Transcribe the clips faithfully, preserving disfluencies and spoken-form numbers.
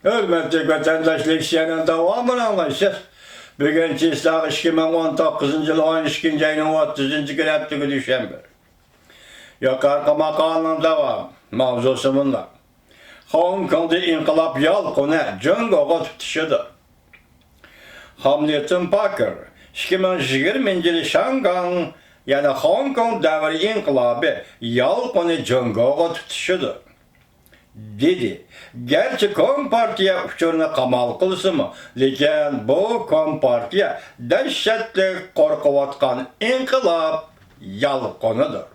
ھۆرمەتلىك ۋەتەنداش، لېكسىيەنىڭ داۋامىنى ئاڭلايسىز. بۈگۈن چىسلاغ ئىككى مىڭ ئون توققۇزىنچى يىل ئون ئىككىنچى ئاينىڭ ئوتتۇزىنچى كۈنى، ھەپتىكى دۈشەنبە. يۇقىرىقى ماقالىنىڭ داۋامى. ماۋزۇسى مۇنداق: خوڭكوڭدا ئىنقىلاب يالقۇنى جۇڭگوغا تۇتىشىدۇ. خامنېتون پاكېر، ئىككى مىڭ يىگىرمىنچى يىلى شاڭگاڭ، يەنى خوڭكوڭ دەۋر ئىنقىلابى يالقۇنى جۇڭگوغا تۇتىشىدۇ، دېدى. گەرچە كومپارتىيە ئۇچۇرنى قامال قىلسىمۇ، لېكىن بۇ كومپارتىيە دەھشەتلىك قورقۇۋاتقان ئىنقىلاب يالقۇنىدۇر.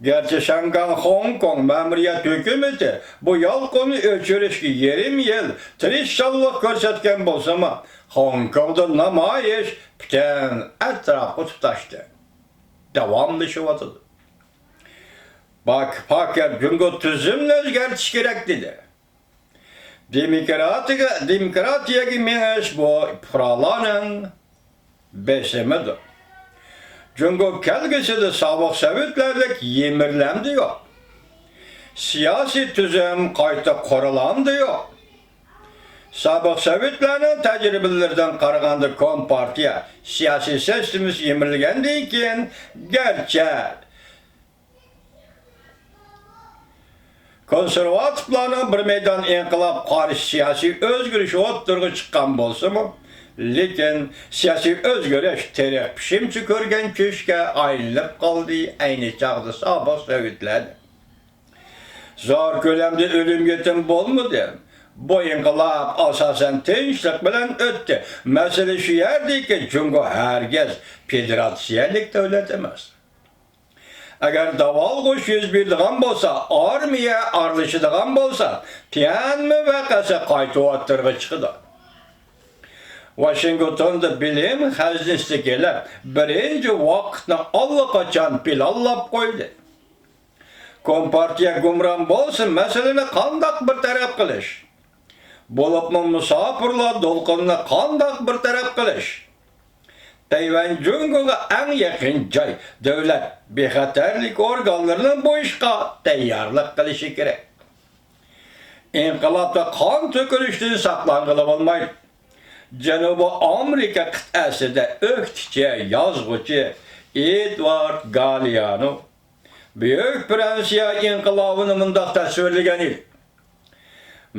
گەرچە شاڭگاڭ خوڭكوڭ مەمۇرىيەت ھۆكۈمىتى بۇ يالقۇننى ئۆچۈرۈشكە يېرىم يىل تىرىشچانلىق كۆرسەتكەن بولسىمۇ، خوڭكوڭدا نامايىش پۈتۈن ئەتراپقا تۇتاشتى. داۋاملىشىۋاتىدۇ. باك-، پاكېر جۇڭگو تۈزۈمنى ئۆزگەرتىش كېرەك، دېدى. دېموكراتىيەگە، دېموكراتىيەگە مېڭىش بۇ پۇقرالارنىڭ بېسىمىدۇر. جۇڭگو كەلگۈسىدە سابىق سوۋېتلەردەك يىمىرلاندى يوق. سىياسىي تۈزۈم قايتا قۇرۇلاندى يوق. سابىق سوۋېتلەرنىڭ تەجرىبىلىرىدىن قارىغاندا، كومپارتىيە سىياسىي سىستېمىسى يىمىرلىگەندىن كېيىن، گەرچە كونسېرۋاتىپلارنىڭ بىر مەيدان ئىنقىلاب قارشى سىياسىي ئۆزگىرىش ئوتتۇرىغا چىققان بولسىمۇ، لېكىن سىياسىي ئۆزگىرىش تېرىق پىشىمچە كۆرگەن چۆچۈككە ئايلىنىپ قالدى. ئەينى چاغدا سابىق سوۋېتلەردە زور كۆلەمدە ئۆلۈم يېتىم بولمىدى. بۇ ئىنقىلاب ئاساسەن تىنچلىق بىلەن ئۆتتى. مەسىلە شۇ يەردىكى، جۇڭگو ھەرگىز فېدېراتسىيەلىك دۆلەت ئەمەس. ئەگەر داۋالغۇش يۈز بېرىدىغان بولسا، ئارمىيە ئارىلىشىدىغان بولسا، تيەنئەنمېن ۋەقەسى قايتا ئوتتۇرىغا چىقىدۇ. ۋاشىنگتوندا بىلىم خەزنىسىدىكىلەر بىرىنچى ۋاقىتنى ئاللىقاچان پىلانلاپ قويدى. كومپارتىيە گۇمران بولسا، مەسىلىنى قانداق بىر تەرەپ قىلىش؟ بولۇپمۇ مۇساپىرلار دولقۇنىنى قانداق بىر تەرەپ قىلىش؟ تەيۋەن جۇڭگوغا ئەڭ يېقىن جاي، دۆلەت بىخەتەرلىك ئورگانلىرىنىڭ بۇ ئىشقا تەييارلىق قىلىشى كېرەك. ئىنقىلابتا قان تۆكۈلۈشتىن ساقلانغىلى بولمايدۇ. جەنۇبىي ئامېرىكا قىتئەسىدە ئۆكتىچى يازغۇچى ئېدۋارد گالېئانو بۈيۈك فرانسىيە ئىنقىلابىنى مۇنداق تەسۋىرلىگەن ئىدى: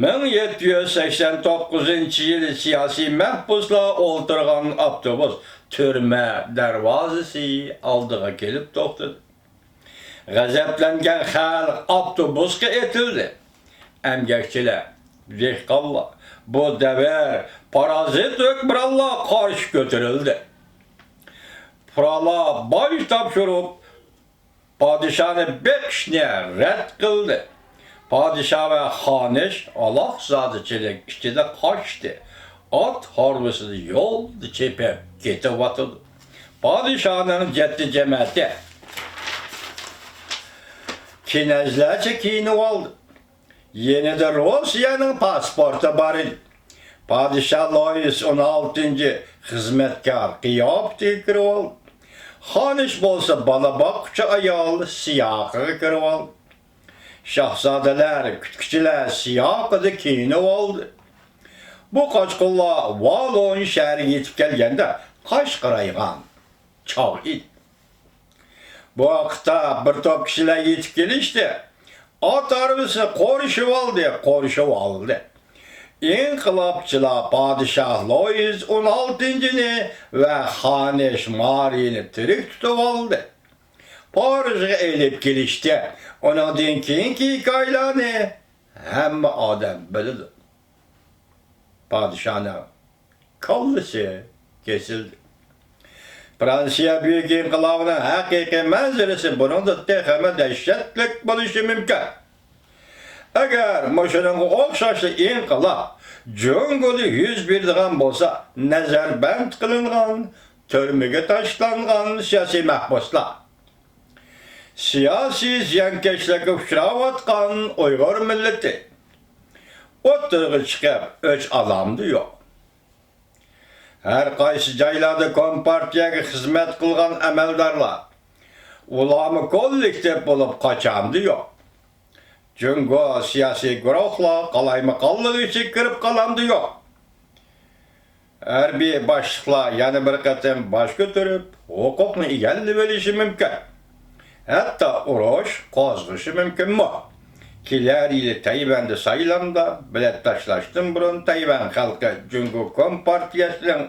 مىڭ يەتتە يۈز سەكسەن توققۇزىنچى يىلى سىياسىي مەھبۇسلار ئولتۇرغان ئاپتوبۇس تۈرمە دەرۋازىسى ئالدىغا كېلىپ توختىدى. غەزەپلەنگەن خەلق ئاپتوبۇسقا ئېتىلدى. ئەمگەكچىلەر، دېھقانلار، بۇ دەۋر پارازىت ھۆكۈمرانلار قارشى كۆتۈرۈلدى. پۇقرالار باج تاپشۇرۇپ، پادىشاھنى بېقىشنى رەت قىلدى. پادىشاھ ۋە خانىش ئالاقزادىچىلىك ئىچىدە قاچتى. ئات ھارۋىسىدا يولدا چېپىپ كېتىۋاتىدۇ. پادىشاھنىڭ جەددى جەمەتى كىنەزلەرچە كىيىنىۋالدى. يېنىدا روسىيەنىڭ پاسپورتى بار ئىدى. پادىشاھ لويىس ئون ئالتىنچى خىزمەتكار قىياپىتىگە كىرىۋالدى. خانىش بولسا بالا باققۇچى ئايال سىياقىغا كىرىۋالدى. شاھزادىلەر، كۈتكۈچىلەر سىياقىدا كىيىنىۋالدى. بۇ قاچقۇنلار ۋالون شەھىرىگە يېتىپ كەلگەندە قاچ قارايغان چاغ ئىدى. بۇ ۋاقىتتا بىر توپ كىشىلەر يېتىپ كېلىشتى. ئات ھارۋىسى قورشىۋالدى، قورشىۋالدى. ئىنقىلابچىلار پادىشاھ لويىس ئون ئالتىنچىنى ۋە خانىش مارىنى تىرىك تۇتۇۋالدى. پارىژغا ئېلىپ كېلىشتى. ئۇنىڭدىن كېيىنكى ھېكايىلەرنى ھەممە ئادەم بىلىدۇ. پادىشاھنىڭ كاللىسى كېسىلدى. فرانسىيە بۈيۈك ئىنقىلابىنىڭ ھەقىقىي مەنزىرىسى بۇنىڭدىن تېخىمۇ دەھشەتلىك بولۇشى مۇمكىن. ئەگەر مۇشۇنىڭغا ئوخشاشلا ئىنقىلاب جۇڭگودا يۈز بېرىدىغان بولسا، نەزەربەند قىلىنغان، تۈرمىگە تاشلانغان سىياسىي مەھبۇسلار، سىياسىي زىيانكەشلىككە ئۇچراۋاتقان ئۇيغۇر مىللىتى ئوتتۇرىغا چىقىپ ئۆچ ئالامدۇ يوق؟ ھەر قايسى جايلاردا كومپارتىيەگە خىزمەت قىلغان ئەمەلدارلار، ئۇلارمۇ كوللېكتىپ بولۇپ قاچامدۇ يوق؟ جۇڭگو سىياسىي گۇرۇھلار قالايمىقانلىقى ئىچىگە كىرىپ قالامدۇ يوق؟ ھەربىي باشلىقلار يەنە بىر قېتىم باش كۆتۈرۈپ، ھوقۇقنى ئىگىلىۋېلىشى مۇمكىن. ھەتتا ئۇرۇش قوزغىشى مۇمكىنمۇ؟ كېلەر يىلى تەيۋەندە سايلامدا بېلەت تاشلاشتىن بۇرۇن تەيۋەن خەلقى جۇڭگو كومپارتىيەسىنىڭ